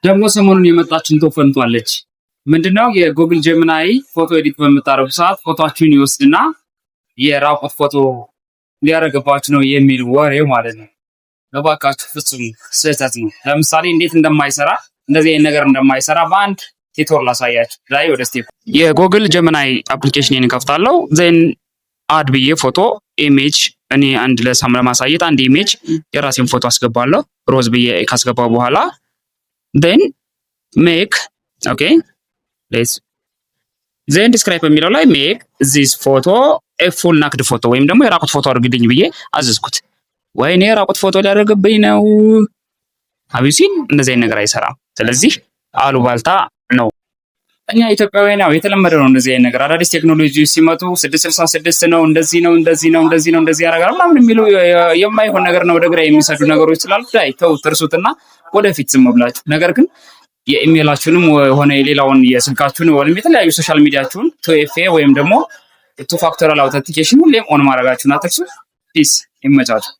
ደግሞ ሰሞኑን የመጣችን ተፈንቷለች። ምንድነው? የ Google Gemini ፎቶ edit በምታደርጉ ሰዓት ፎቶችሁን ይወስድና የራቁት ፎቶ ሊያደርግባችሁ ነው የሚል ወሬው ማለት ነው። እባካችሁ ፍጹም ስህተት ነው። ለምሳሌ እንዴት እንደማይሰራ፣ እንደዚህ አይነት ነገር እንደማይሰራ በአንድ tutorial ላሳያችሁ። ላይ ወደ step የ Google Gemini application ከፍታለሁ። Then add ብዬ ፎቶ image እኔ አንድ ለሳም ለማሳየት አንድ image የራሴን ፎቶ አስገባለሁ። Browse ብዬ ካስገባው በኋላ then make, okay, let's then describe በሚለው ላይ "Make this photo a full naked photo" ወይም ደግሞ የራቁት ፎቶ አድርግልኝ ብዬ አዘዝኩት። ወይኔ የራቁት ፎቶ ሊያደርግብኝ ነው። አቢሲን እንደዚህ አይነት ነገር አይሰራም። ስለዚህ አሉባልታ ነው። እኛ ኢትዮጵያውያን ያው የተለመደ ነው እንደዚህ አይነት ነገር። አዳዲስ ቴክኖሎጂ ሲመጡ 666 ነው፣ እንደዚህ ነው፣ እንደዚህ ነው፣ እንደዚህ ነው፣ እንደዚህ ያደርጋል ምናምን የሚሉ የማይሆን ነገር ነው ወደ ግራ የሚሰዱ ነገሮች ስላሉ ዳይ ተውት፣ እርሱትና ወደፊት ዝም ብላችሁ ነገር ግን የኢሜይላችሁንም ሆነ የሌላውን የስልካችሁን ወይም የተለያዩ social media ችሁን 2FA ወይም ደግሞ two factorial authentication ሁሌም on ማድረጋችሁን አትርሱ። Peace፣ ይመቻችሁ።